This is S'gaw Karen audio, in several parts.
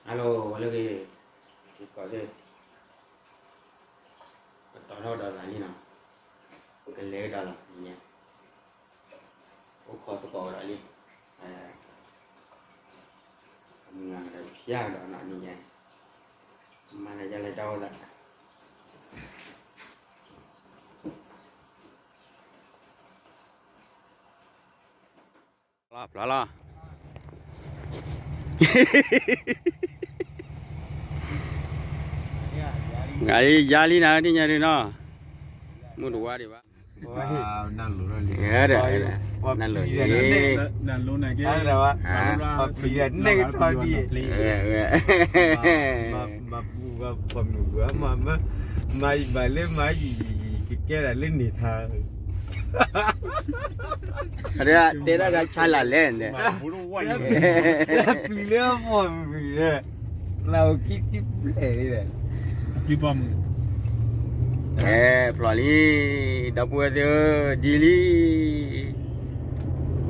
ဟါလီၤ လၢဂ့ၤ ကီးသ့ၣ် ကတီၤထီၣ်ဒီးသးလံနီၤ ကလဲၤကဒီးလီၤ နံၤညါ အိၣ်ခိးသကိးကဒီးလံ မုၢ်နၤကဒီးဖျါကဒီးနီၤ နံၤညါ မၤသးဒ်လဲၣ်တၢ်အိၣ်သး ဖျါလီၤ ယါလံနၤ နံၤညါဒုးနီၤ မုၢ်တဝါဒံးဘၣ် နလိၤလံ နလိၤန့ၣ်က့ မၤပူၤဘၣ်ဖီမုၢ်ဘၣ် မၤယံၤဘၣ်လၢမၤယံၤ ကကဲဒၣ်လၢန့ၣ်ဆါ တဲဒၣ်ကဆါလၢ်လဲၣ်န့ၣ် ပျံၤလၢအဖီမုၢ်လံ လၢအိၣ်ခံဆံဘျဲၣ်လံ ဖျိးလံ ဒီပုၢ်ဝဲၢ်သ့ၣ်ဧၢ ဒ်လံ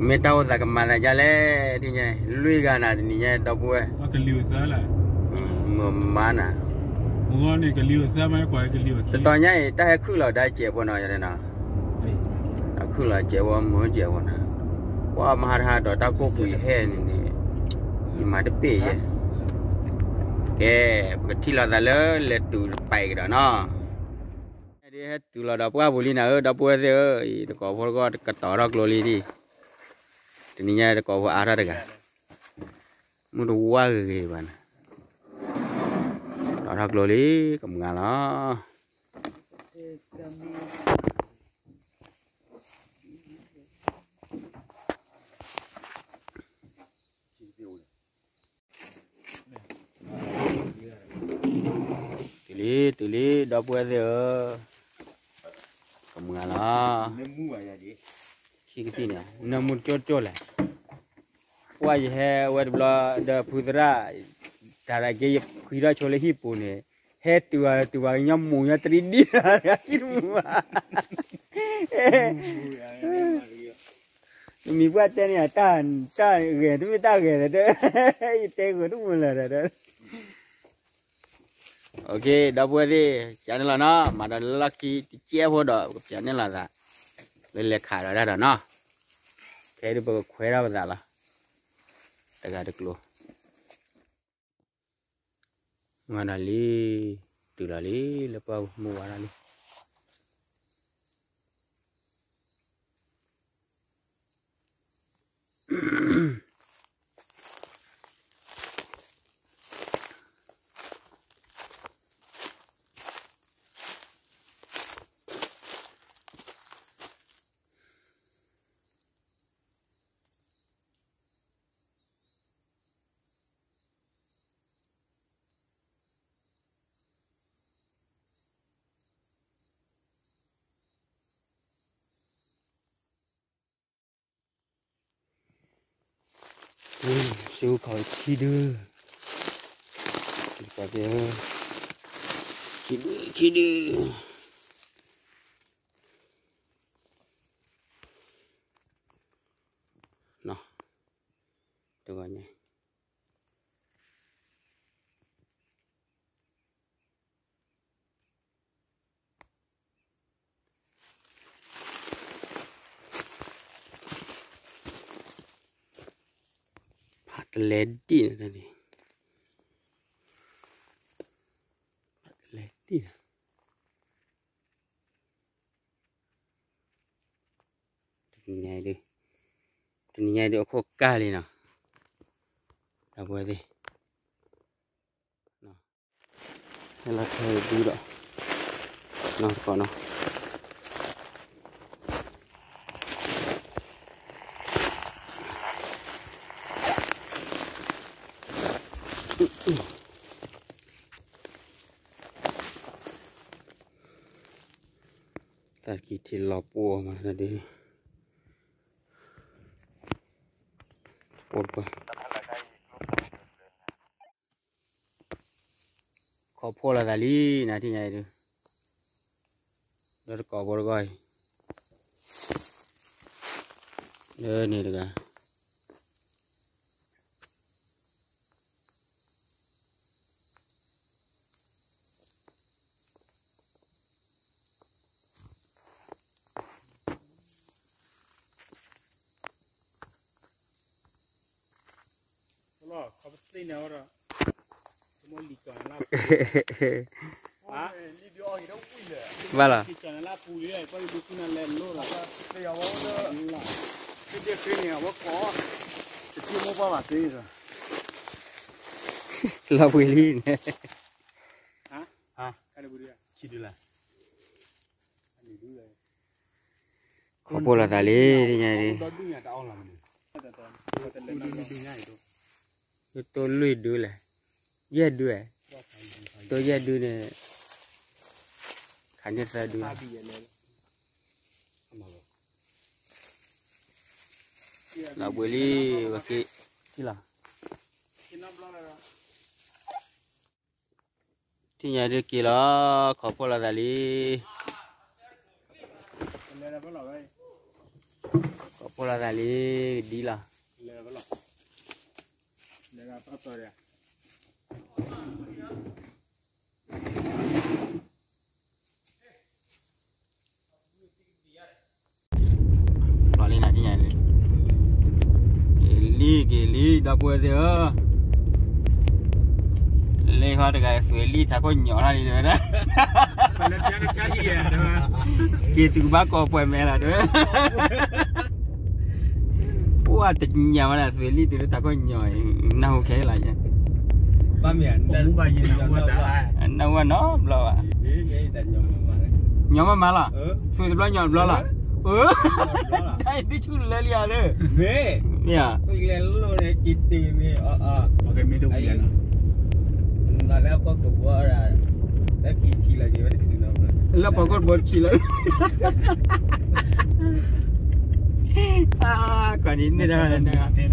မ့ၢ်တၢ်အိၣ်သးကမၤသးဒ်လဲၣ် ဒ်ညါ လွံၢ်ဂၤနၤတနံၤညါ ဒီပုၢ်ဝဲၢ် မုာ်မါနၤ တတီၤညါအံၤ တၢ်ဟဲခုၣ်လီၤဒါစဲးဖိနီၤ ယၤန့ၣ်နီၤ တၢ်ခုၣ်လီၤစဲးဖိ မုာ်စဲးဖိနီၤ ပှၤမဟါတဟါဒီးတၢ်ကိၢ်ပှံၤဟဲန့ၣ်န့ၣ် ယမၤတပ့ၢ်ယဲ ကဲ ပကထံၣ်လိာ်သးလၢလဲၤတုၤတပာ်ကဒီးနီၤ ဒ်ဟဲတုၤလီၤဒီးပှၢ်ပူၤလံနၤဧၢ ဒီပုၢ်ဝဲၢ်သ့ၣ်ဧၢ အံၤတကိးဖိတဂီၢ်ကတီၤထီၣ်ကျိလံဒ် တနံၤညါတကိးဖိအါထီၣ်တဂၤ မုၢ်တဝါဂ့ၤဂ့ၤဘၣ်န့ၣ် တီၤထီၣ်ကျိလံ ကမုၢ်ဂၤလီၤ တုၤလံ တုၤလံ ဒီပုၢ်ဝဲၢ်သ့ၣ်ဧၢ, ကမုာ်လီၤ, ဆံကသံၣ်န့ၣ် နၢမူတကၠိကၠိလဲၣ်, ပှၢ်ယဟဲဝဲတဘျီဒီးဖုသရၣ်, တၢ်ရၢက့ၤယဖှံထီၣ်ဆိလၢဟံၣ်ပူၤန့ၣ်, ဟဲတုၤအီၤတုၤဝဲညီမူညီတရံးဒံၣ်, ဟံၣ်တမူဘၣ် နမံၤပှၢ်တဲန့ၣ် တၢ်ဂဲၤတမ့ၢ်တၢ်ဂဲၤဒီး, ယတဲဂိၤတမုာ်လၢၤဒီး, ဒီပုၢ်ဝဲၢ်သ့ၣ် ကန့ၣ်လီၤနီၤ, မၤဒီးလၢလီၢ်ခံတကဲဖိဒီး ကပျးန့ၢ်လီၤသး လၢလဲၤခးဒီးတၢ်ဒီးနီၤ, ခဲအံၤဒုးပကခွဲးထီၣ်ပသးလီၤ, တဂၤတကျိၤ မၤဒီးလံ, တုၤလီၤလံ လၢပှၢ်မုၢ်ဝါထီၣ်လံ. စ့အိၣ်ခိးခံဒု, ခံဒု, ခံဒု, နီၤ, တဂီၤညါ ဖးတလဲဒံၣ်န့ၣ်, ဖးတလဲဒံၣ်န့ၣ်, တနံၤညါအံၤဒုး, တနံၤညါအံၤဒုး အခိၣ်ကၢ်လံနီၤ, ဒီပုၢ်ဝဲၢ်သ့ၣ် ဟဲလီၤထွဲဒုဒီး နီၢ်တကိးနီၤ, တၢ်တကံၢ်ထံလီၤပှီၢ်မးဒုး ပှီၢ်တပၢၢ် ခီဖှိၣ်လိာ်သးလံ နၤထံၣ်ညါအံၤဒုး, လၢတကိးဖိတဂီၢ်အံၤ, လၢန့ၣ်တဂၤ ဘၣ်လီၤ. လီၤပှ့ၤလံန့ၣ် ခီဖျိလီၤသးလံ တညါဒ် တိၢ်လွံၢ်ဒုလဲၣ်, ယဲၢ်ဒု, တိၢ်ယဲၢ်ဒုန့ၣ် ခးန့ၢ်သၢဒု, လီၤဘှံးလံ, ဝဲက့ၤထံၣ်လီၤ. ထံၣ်ညါဒုက့ၤလီၤ, ခီဖျိလီၤသးလံ, ခီဖျိလီၤသးလံ, ဒ်လီၤ. လံနၤ, က့ၤလံ, က့ၤလံ, ဒီပုၢ်ဝဲၢ်သ့ၣ်ဧၢ, လ့ဟီတဂၤ သွဲးလံ ထးခိၣ်ညီၣ်လၢလံတဝဲဒၣ်, က့ၤတုၤကဘၣ်ကိးပှဲၤမဲာ်လီၤတဝဲ, ပှၢ်တညၣ်မးန့ၣ် သွဲးလံတုၤလၢထးခိၣ်ညီၣ်အံၤ, နၢ်ဟူခဲလၢာ်ညါ, နၢ်ဟူနီတဘျီဘၣ်, ညီမးမးလီၤ, သွဲးတဘျီညီၣ်တဘျီလီၤ, ဒ်ဆူၣ်လၢလံဧါလၢ, မ့ၢ်ဧါ, လၢပှၤကိးတဘိတဆံးလၢ, ကွၢ်န့ၣ်န့ၣ်ဒၣ်,